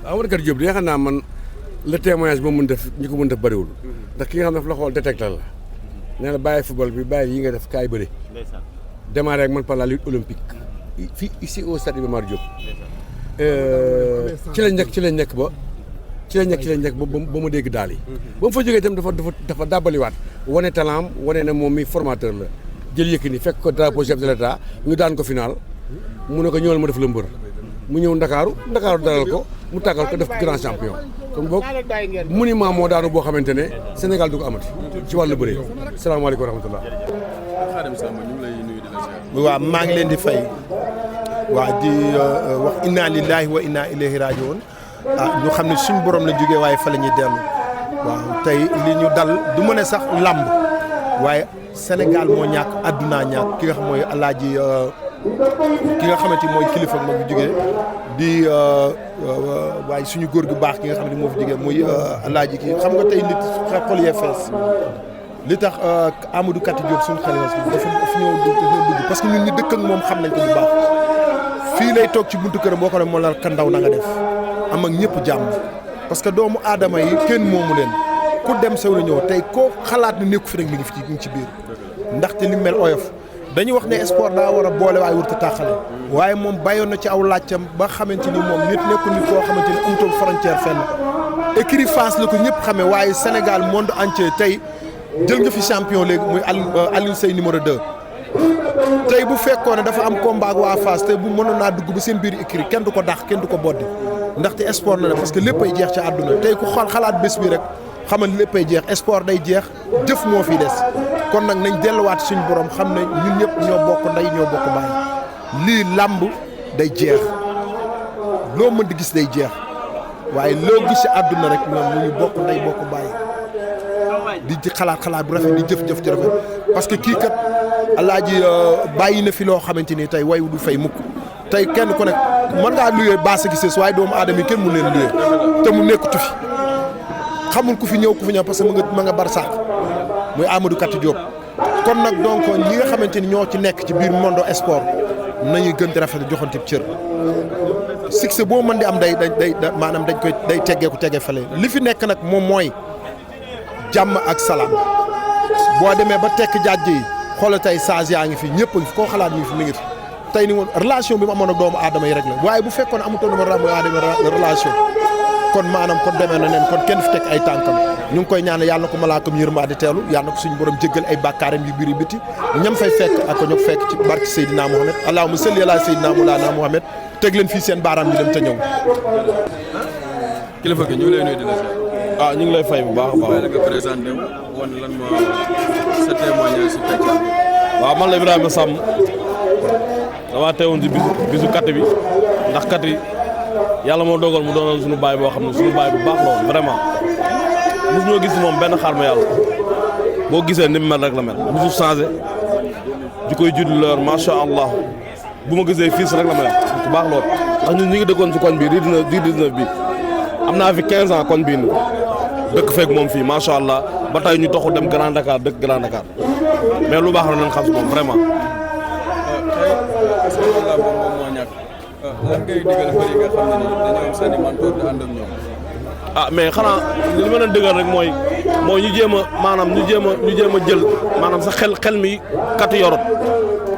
Amadou Kat Diop de xam naa man le témoignage ba mun def ñi ko mën def bëriwul ndax ki nga xam ne daf la xool détectal la nee na bàyyi football bi bàyyi yi nga def kaay bëri démarré ak man par la lutte olympique fii ici au stade Iba Mar Diop ci lañ nekk ba ma dégg daal yi ba mu fa jógee itam dafa dàbbaliwaat wane talent wane na moom mi formateur la jël Yékini fekk ko drapeau chef de l'état ñu daan ko final mu ne ko ñëwal ma def la mbër mu ñëw Ndakaaru dalal ko mu tàggal ko def grand champion kon boog monument moo daanu boo xamante ne Sénégal du ko amati ci wàllu bëre salaamaaleykum wa rahmatullah. Khadim Samb ñu ngi lay nuyu di la ziar. waaw maa ngi leen di fay waa di wax inna lillahi wa inna ilayhi rajiun ñu xam ne suñ borom la jógee waaye fa la ñuy dellu waaw tey li ñu dal du ma ne sax làmb waaye Sénégal moo ñàkk addunaa ñàkk ki nga xam mooy alaaji ki nga xamante ni mooy kilifa mag bu jógee di waaye suñu góor gu baax ki nga xam ne moo fi jógee muy alaaji ki xam nga tey nit xol yee fees li tax Amadou Kat Diop suñu xalimas bi dafa ñëw dugg parce que ñun ñi dëkk ak moom xam nañ ko bu baax fii lay toog ci buntu këram boo ko ne moo la ka ndaw na nga def am ak ñëpp jàmm parce que doomu aadama yi kenn moomu leen ku dem sew la ñëw tey koo xalaat ne nekku fi rek mi ngi ci biir ndaxte li mel oyof dañuy wax ne sport daa war a boole waaye warut a tàqale waaye moom bàyyoon na ci aw laajtam ba xamante ni moom nit nekkul nit koo xamante ni amutoon frontière fenn écurie Fass la ko ñëpp xamee waaye Sénégal monde entier tey jël nga fi champion léegi muy Alioune Seye numéro 2 tey bu fekkoon ne dafa am combat ak waa Fass tey bu mënoon naa dugg ba seen biir écurie kenn du ko dàq kenn du ko boddi ndaxte sport la ne parce que léppay jeex ci àdduna tey ku xool xalaat bés bi rek xamal léppay jeex sport day jeex jëf moo fi des kon nag nañ delluwaat suñu borom xam ne ñun ñëpp ñoo bokk ndey ñoo bokk baay lii làmb day jeex loo mën di gis day jeex waaye loo gis ci àdduna rek ñoom ñu bokk ndey bokk baay di xalaat bu rafet di jëf-jëf ci rafet parce que kii kat alaaji bàyyi na fi loo xamante ni tey way du fay mukk tey kenn ku nekk mën ngaa luyee baasa gi sës waaye doomu aadama yi kenn mun leen luyee te mu nekkutu fi xamul ku fi ñëw parce que ma nga bar sàq muy Amadou Kat Diop kon nag donc ñi nga xamante ni ñoo ci nekk ci biir monde sport nañuy gën di rafet joxante cër succès boo mën di am day maanaam dañ koy day teggee fale li fi nekk nag moom mooy jàmm ak salaam boo demee ba tekk jàjj yi xoolal tey sages yaa ngi fi ñëpp a ngi fi koo xalaat mi ngi fi tey ni woon relation bi mu amoon ak doomu aadama yi rek la waaye bu fekkoon amutoon doomu aadama relation kon maanaam kon demee na neen kon kenn fi teg ay tànkam ñu ngi koy ñaan yàlla na ko malaakam yërmande teelu yàlla na ko suñu borom jéggal ay bàkkaaram yu biir biti ñam fay fekk ak ñu fekk ci barke Seydina Mohamed allahumma salli ala Seydina Mawlana Mohamed teg leen fii seen baaraam ñu dem te ñëw. kilifa gi ñu ngi lay nuyu di la ziar. ñu ngi lay fay bu baax a baax. nga présenté wu woon lan moo sa témoignage si Kat Diop. waaw man la Ibrahima Samb damaa teewoon ci bisu kat bi ndax kat yi yàlla moo dogal mu doonoon suñu baay boo xam ne suñu baay bu baax la woon vraiment mos ñoo gis moom benn xaar ma yàlla boo gisee ni mu mel rek la mel mosu changé ji koy judd leer macha allah bu ma gisee fii rek la mel bu baax lool ndax ñun ñu ngi dëkkoon ci koñ bi di 19 bi am naa fi 15 ans koñ bii nii dëkk feeg moom fii macha allah ba tey ñu toxu dem Grand Dakar dëkk Grand Dakar mais lu baax la nañ xam si moom vraiment. tey Sénégal moom moo ñàkk lan ngay digal mbir yi nga xam ne ni dañoo am seen i mentor di ànd ak ñoom. mais xanaa li ma leen dëggal rek mooy ñu jéem a maanaam ñu jéem a jël maanaam sa xel mi kat yorot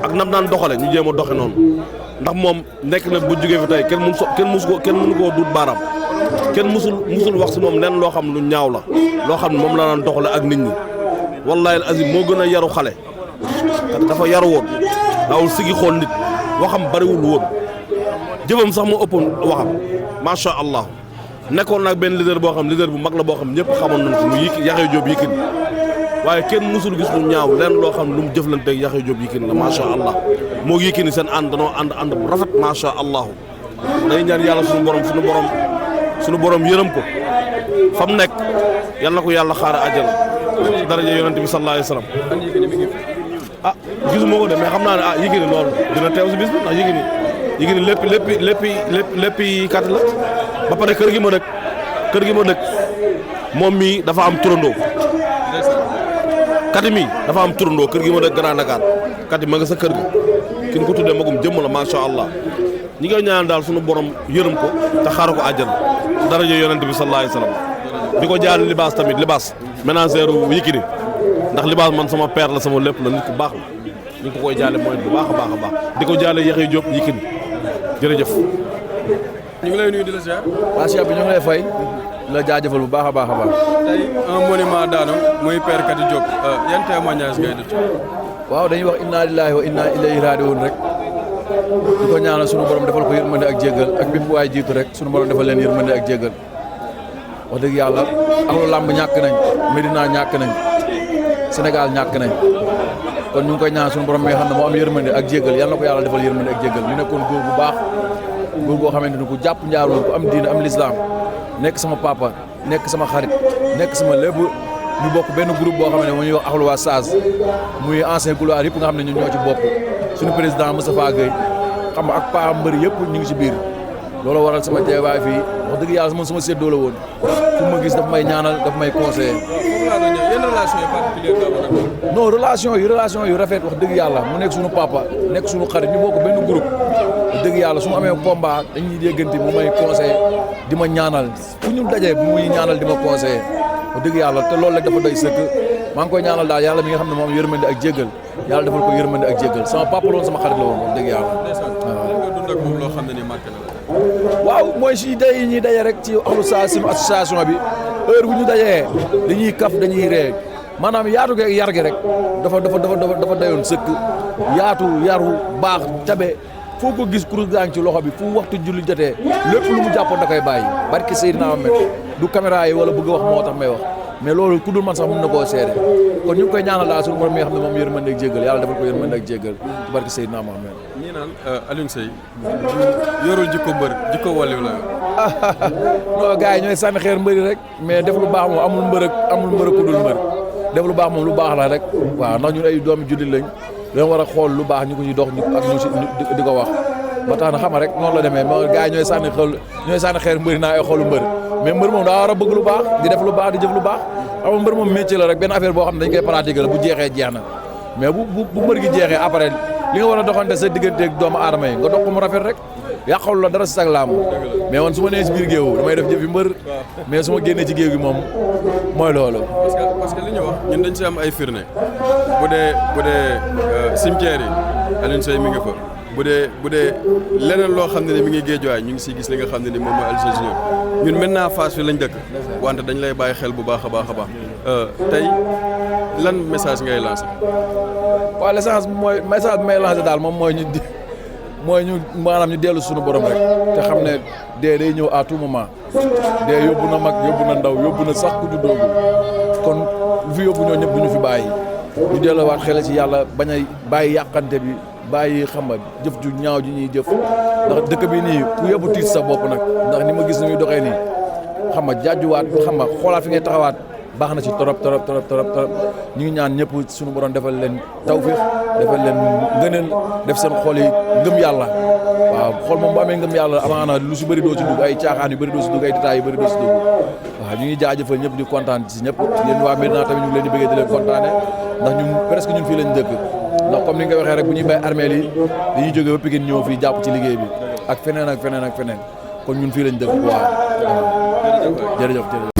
ak nam daan doxale ñu jéem a doxe noonu ndax moom nekk na bu jógee fi tey kenn mënu koo duut baaraam kenn musul wax si moom lenn loo xam lu ñaaw la loo xam ne moom la daan doxale ak nit ñi wallahi al azim moo gën a yaru xale dafa yaru woon daawul sigi xool nit waxam bariwul woon jëfam sax moo ëppoon waxam macha allah nekkoon nag benn leader boo xam leader bu mag la boo xam ñëpp xamoon nañ ko mu Yaxya Jóob Yékini waaye kenn musul gis lu ñaaw lenn loo xam lu mu jëflante ak Yaxya Jóob Yékini la macha allah moo Yékini seen ànd danoo ànd bu rafet macha allah day ñaan yàlla suñu borom yërëm ko fa mu nekk yal na ko yàlla xaare àjjana daraja yonent bi sallallahu alayhi wa sallam gisuma ko de mais xam naa ne Yékini loolu dina teew si bis bi ndax Yékini lépp kat la ba pare kër gi ma dëkk moom mii dafa am turandoo kat mii dafa am turandoo kër gi ma dëkk Grand Dakar kat ma nga sa kër ga kin ko tuddee magum jëmm la macha allah ñi ngay ñaan daal sunu borom yërëm ko te xaaru ko àjjana daraja yonent bi sallallahu alayhi wasallam di ko jaale libaas tamit libaas ménagère u Yékini ndax libaas man sama père la sama lépp la nit ku baax la ñu ngi ko koy jaale mooy bu baax a baax a baax di ko jaale Yaxya Diop Yékini jërëjëf. ñu ngi lay nuyu di la ziar. waa Cheikh bi ñu ngi lay fay la jaajëfal bu baax a baax a baax. tey un monument daanu muy Père Kati Diop yan témoignage ngay def. waaw dañuy wax inna lillahi wa inna ilayhi raaji'uun rek di ko ñaanal sunu borom defal ko yërmande ak jéggal ak bépp waay jiitu rek sunu borom defal leen yërmande ak jéggal wax dëgg yàlla axlu làmb ñàkk nañ Medina ñàkk nañ Sénégal ñàkk nañ kon ñu ngi koy ñaan sunu borom mi nga xam ne moo am yërmande ak jéggal yàlla na ko yàlla defal yërmande ak jéggal ñu nekkoon góor bu baax góor goo xamante ni ku jàpp njaaroon ku am diine am lislaam nekk sama papa nekk sama xarit nekk sama lépp ñu bokk benn groupe boo xam ne mu ñuy wax axlu waa Saz muy ancien gloire yëpp nga xam ne ñun ñoo ci bokk suñu président Moustapha Gueye xam nga ak pa mbër yëpp ñu ngi ci biir loolu waral sama teewaay fii wax dëgg yàlla man sama séddoo la woon fu ma gis daf may ñaanal daf may conseiller. yenn relation yi particulière non relation yu rafet wax dëgg yàlla mu nekk suñu papa nekk suñu xarit ñu bokk benn groupe wax dëgg yàlla su ma amee combat dañuy déggante mu may conseiller di ma ñaanal fu ñu dajee bu muy ñaanal di ma conseiller wax dëgg yàlla te loolu rek dafa doy sëkk maa ngi koy ñaanal daal yàlla mi nga xam ne moom yërmande ak jéggal yàlla defal ko yërmande ak jéggal sama papa loolu sama xarit la woon wax dëgg yàlla. nga dund ak moom loo xam ne ni marqué na la. waaw mooy si day yi ñuy daje rek ci association bi heure bu ñu dajee dañuy kaf dañuy ree maanaam yaatu gi ak yar gi rek dafa dayoon sëkk yaru baax tabe foo ko gis kurus gaa ngi ci loxo bi fu waxtu julli jotee lépp lu mu jàppoon da koy bàyyi barke Seydina Ahmed du caméra yi wala bëgg a wax moo tax may wax mais loolu ku dul man sax mën na koo seede kon ñu ngi koy ñaanal daal suñu borom mi nga xam ne moom yërmande ak jéggal yàlla defal ko yërmande ak jéggal barke Seydina Ahmed. ñii naan Alioune Seye yorul jikko mbër jikko wàllu la. non gars yi ñooy sànni xeer mbëri rek mais def lu baax moom amul mbër ku dul mbër def lu baax moom lu baax la rek waaw ndax ñun ay doomi jullit lañ dañoo war a xool lu baax ñu ko ñuy dox ak ñu si di ko wax ba tax na xam rek noonu la demee moo gars yi ñooy sànni xeer mbëri naa ay xoolu mbër mais mbër moom daa war a bëgg lu baax di def lu baax di jëf lu baax xam mbër moom métier la rek benn affaire boo xam ne dañ koy pratiquer la bu jeexee jeex na mais bu mbër gi jeexee après li nga war a doxante sa digganteeg doomu aadama yi nga dox ko mu rafet rek yàqalu la dara si sag laamu mais man su ma nee si biir géew damay def jëf yu mbër mais su ma génnee ci géew gi moom mooy loolu. parce que li ñu wax ñun dañ si am ay firnde bu dee cimetière yi Alioune Seye mi nga fa bu dee leneen loo xam ne ni mi ngi géejuwaay ñu ngi siy gis li nga xam ne ni moom mooy Alioune Seye Junior ñun maintenant Fass fi lañ dëkk wante dañ lay bàyyi xel bu baax a baax a baax tey lan message ngay lancé. waaw l'essence mooy message bi may lancé daal moom mooy ñu maanaam ñu dellu suñu borom rek te xam ne dee day ñëw à tout moment dee yóbbu na mag yóbbu na ndaw yóbbu na sax ku juddoogu kon lu fi yóbbu ñoo ñëpp du ñu fi bàyyi ñu delluwaat xel ci yàlla bañ a bàyyi yàqante bi bàyyi xam nga jëf ju ñaaw ji ñuy jëf ndax dëkk bi nii ku yóbbu tiit sa bopp nag ndax ni ma gis ni muy doxee nii xam nga jaajuwaat xam nga xoolaat fi ngay taxawaat baax na ci torop ñu ngi ñaan ñëpp suñu borom defal leen tawfiix defal leen ngëneel def seen xol yi ngëm yàlla waaw xol moom bu amee ngëm yàlla amaana lu si bëri doo ci dugg ay caaxaan yu bëri doo si dugg ay détails yu bëri doo si dugg waaw ñu ngi jaajëfal ñëpp di kontaan ci ñëpp yéen waa Médina tamit ñu ngi leen di bëggee di leen kontaane ndax ñun presque ñun fii lañ dëkk ndax comme ni nga waxee rek bu ñuy bay armeel yi dañuy jógee ba Pikine ñëw fii jàpp ci liggéey bi ak feneen kon ñun fii lañ dëkk waaw jërëjëf